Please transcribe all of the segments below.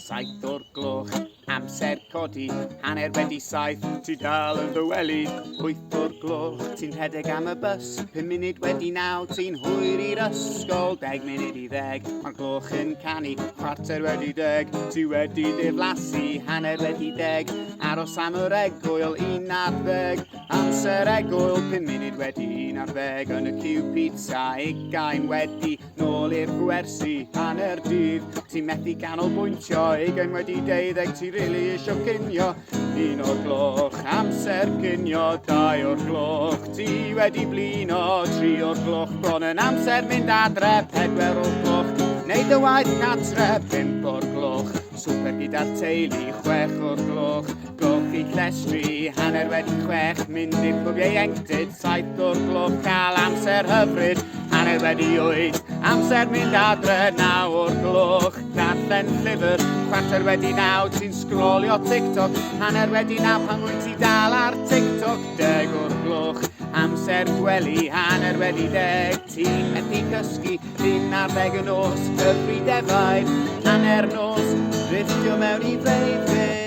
7 o'r gloch, amser codi, 7:30, ti dal yn dy wely. 8 o'r gloch, ti'n rhedeg am y bws, 9:05, ti'n hwyr i'r ysgol, 9:50, mae'r gloch yn canu, 10:15, ti wedi diflasu, 10:30, aros am yr egwyl, 11, amser egwyl, 11:05, yn y ciw pizza, 20 wedi, nôl i'r gwersi, hanner dydd, ti'n methu canolbwyntio, 12:20, ti rili isio cinio, 1 o'r gloch, amser cinio, 2 o'r gloch, ti wedi blino, 3 o'r gloch, bron yn amser mynd adre, 4 o'r gloch, neud dy waith catre, 5 o'r gloch, swper gyda'r teulu, 6 o'r gloch, golchi llestri, 6:30, mynd i'r clwb ieuenctid, 7 o'r gloch, cael amser hyfryd, 8:30, amser mynd adre, 9 o'r gloch, darllen llyfr, 9:15, ti'n sgrolio TikTok, 9:30 pan wyt ti dal ar TikTok, 10 o'r gloch, amser gwely, 10:30, ti'n methu cysgu, 11 y nos, cyfri defaid, hanner nos, drifftio mewn i freuddwyd.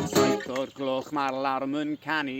7 o'r gloch mae'r larwm yn canu.